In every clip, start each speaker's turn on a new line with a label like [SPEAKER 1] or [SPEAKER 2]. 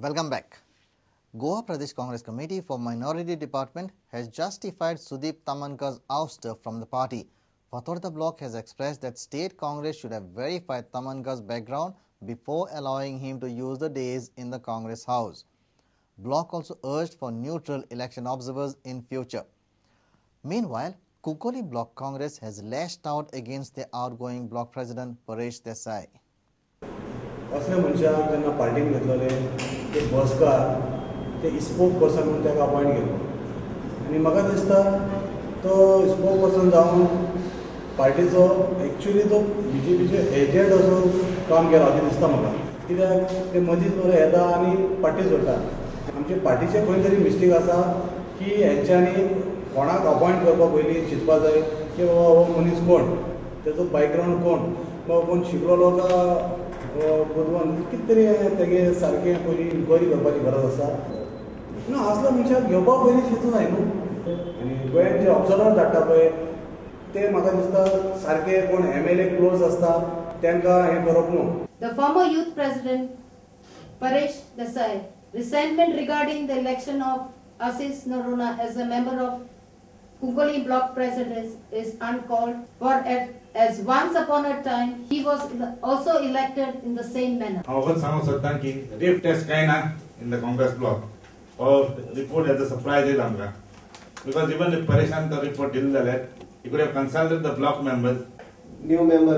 [SPEAKER 1] Welcome back. Goa Pradesh Congress Committee for Minority Department has justified Sudeep Tamankar's ouster from the party. Fatorda Block has expressed that State Congress should have verified Tamankar's background before allowing him to use the days in the Congress House. Block also urged for neutral election observers in future. Meanwhile, Cuncolim Block Congress has lashed out against the outgoing block president Paresh Desai.
[SPEAKER 2] असले मनशाक जेन्ना पार्टीन घेतलेले ते बसकार ते spoke person म्हणून ताका appoint केलो आनी म्हाका दिसता तो स्पोक पर्सन जावन पार्टीचो एक्चुली तो बीजेपीचो एजंट असो काम केला अशें दिसता म्हाका, कित्याक ते मदींच बरें येता आनी पार्टी सोडटा. आमचे पार्टीचे खंय तरी मिस्टेक आसा की हेंच्यांनी कोणाक अपॉयंट करपा पयलीं चिंतपा जाय की बाबा हो मनीस कोण, तेजो बॅकग्रावंड कोण, बाबा कोण शिकलेलो काय बुदवंत, कितें तरी तेगे सारकें पयलीं इन्क्वायरी करपाची गरज आसा. ना असल्या मनशाक घेवपा पयलीं चिंतूं जाय न्हू. आनी गोंयांत जे ऑब्जर्वर धाडटा पळय ते म्हाका दिसता सारके कोण MLA close आसता तांकां हें करप न्हू.
[SPEAKER 3] The former youth president Paresh Desai resentment regarding the election of Assis Noronha as a member of Cuncolim Block President is uncalled for, as once upon a time he was also elected in the same manner.
[SPEAKER 4] हांव वखद सांगूंक सोदता की रिफ taste कांय ना in the Congress block or report as a surprise येयला आमकां, because even if परेशान तो रिपोर्ट दिलो जाल्यार he could have consulted the block members.
[SPEAKER 5] New member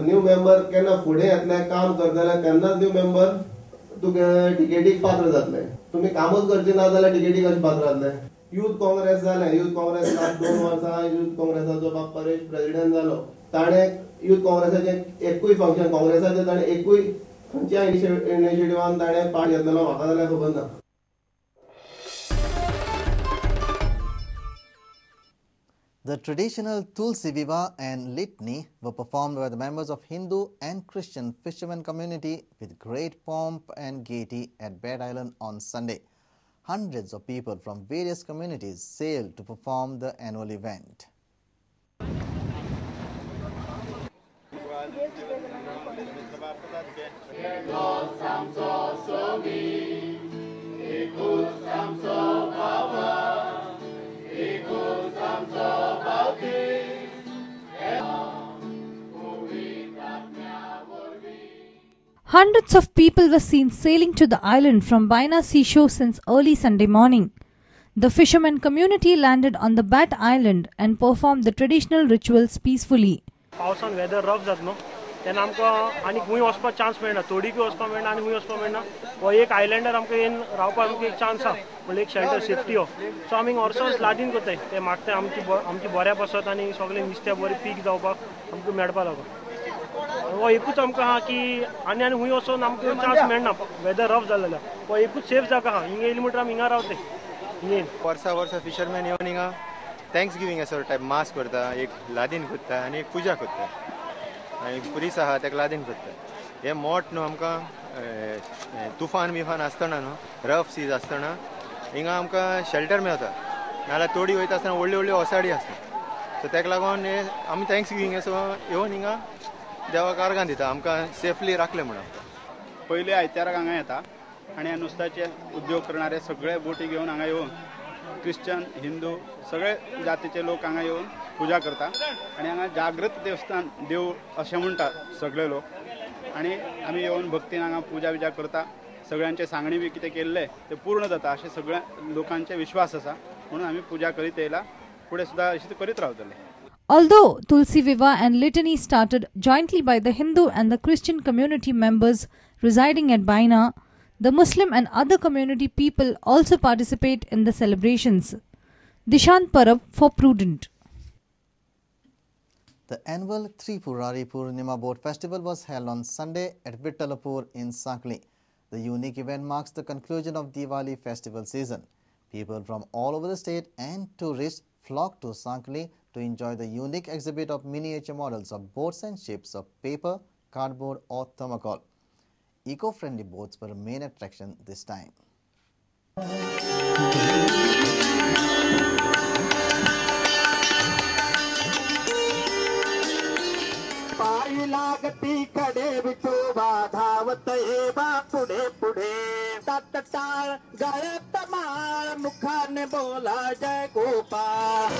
[SPEAKER 5] केन्ना फुडें येतले काम करतले तेन्नाच न्यू मेंबर तुका टिकेटीक पात्र जातले. तुमी कामूच करचे ना जाल्यार टिकेटीक कशें पात्र जातले? यूथ काँग्रेस जालें, यूथ काँग्रेस लास्ट 2 वर्सां यूथ काँग्रेसाचो बाब परेश प्रेजिडेंट जालो, ताणें यूथ काँग्रेसाचें एकूय फंक्शन काँग्रेसाचें ताणें एकूय खंयच्या इनिशिएटिवान ताणें पार्ट घेतलेलो म्हाका जाल्यार खबर ना.
[SPEAKER 1] The traditional Tulsi Vivah and Litany were performed by the members of Hindu and Christian fishermen community with great pomp and gaiety at Bat Island on Sunday. Hundreds of people from various communities sailed to perform the annual event.
[SPEAKER 6] Hundreds of people were seen sailing to the island from Baina seashore since early Sunday morning. The fishermen community landed on the Bat Island and performed the traditional rituals peacefully.
[SPEAKER 7] पावसान weather rough जाता न्हू तेन्ना आमकां आनी खंय वचपाक chance मेळना, तोडीकूय वचपाक मेळना आनी खंय वचपाक मेळना. हो एक आयलँडार आमकां येवन रावपाक आमकां एक चान्स आसा, म्हणल्यार एक शेल्टर सेफ्टी हो. सो आमी वर्सां लादीन करताय ते मागताय आमची बऱ्या पासत आनी सगळें नुस्तें बरें पीक जावपाक आमकां मेळपाक लागून. हो एकूच आमकां आहा की आनी आनी खंय वचोन आमकां चान्स मेळना, वेदर रफ जालें जाल्यार हो एकूच सेफ जागा आहा. हिंगा येयली म्हणटकीर आमी हिंगा रावताय. हिंगा
[SPEAKER 8] वर्सा वर्सा फिशरमॅन येवन हिंगा thanks giving असो टायप मास करता, एक लादीन करता आनी एक पुजा करता आनी पुरीस आहा ताका लादीन करता. हे मोठ न्हू आमकां तुफान बिफान आसतना न्हू, रफ सीज आसतना हिंगा आमकां शेल्टर मेळता, नाजाल्यार तोडी वयता आसतना व्हडली व्हडली ओसाडी आसता. सो ताका लागून हे आमी thanks giving असो येवन हिंगा देवाक आर्गां दिता, आमकां सेफली राखले म्हणून.
[SPEAKER 9] पयले आयताराक हांगा येता आनी ह्या नुस्त्याचे उद्योग करणारे सगळे बोटी घेवन हांगा येवन क्रिश्चन हिंदू सगळे जातीचे लोक हांगा येवन पुजा करता आनी हांगा जागृत देवस्थान देव अशें म्हणटात सगळे लोक आनी आमी येवन भक्तीन हांगा पुजा बिजा करता. सगळ्यांचे सांगणी बी कितें केल्लें तें पूर्ण जाता अशें सगळ्या लोकांचे विश्वास आसा, म्हणून आमी पुजा करीत येयला, फुडें सुद्दां अशें करीत रावतले.
[SPEAKER 6] Although Tulsi Vivah and Litany started jointly by the Hindu and the Christian community members residing at Baina, the Muslim and other community people also participate in the celebrations. Dishant Parab for Prudent.
[SPEAKER 1] The annual Tripurari Purnima Boat Festival was held on Sunday at Vittalapur in Sankli. The unique event marks the conclusion of Diwali festival season. People from all over the state and tourists flocked to Sankli to enjoy the unique exhibit of miniature models of boats and ships of paper, cardboard or thermocol. Eco-friendly boats were a main attraction this time.
[SPEAKER 10] लागती खडे विठोबा धावत ये बा पुढे पुढे तात टाळ टाळ, गळ्यात माळ, मुखाने बोला जय गोपाळ.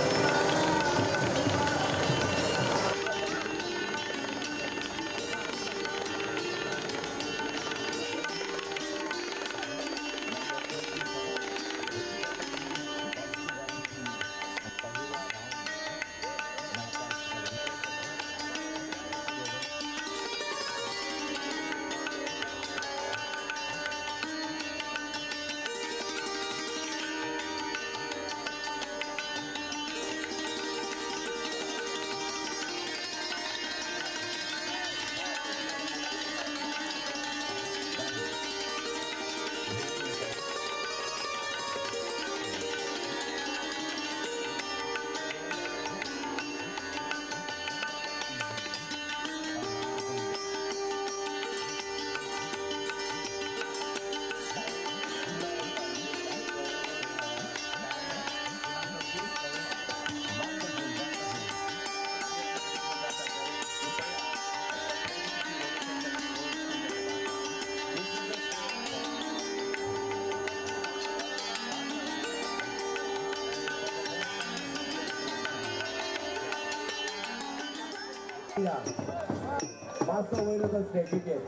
[SPEAKER 11] मातसो वयर वता स्टेजीचेर.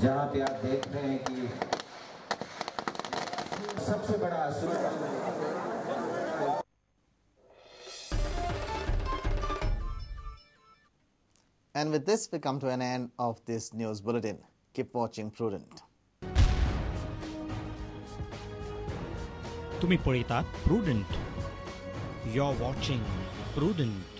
[SPEAKER 12] जहाँ पे आप देख रहे हैं कि सबसे बड़ा असुर.
[SPEAKER 1] And with this, we come to an end of this news bulletin. Keep watching Prudent.
[SPEAKER 13] तुम्ही पळयतात Prudent. You are watching Prudent.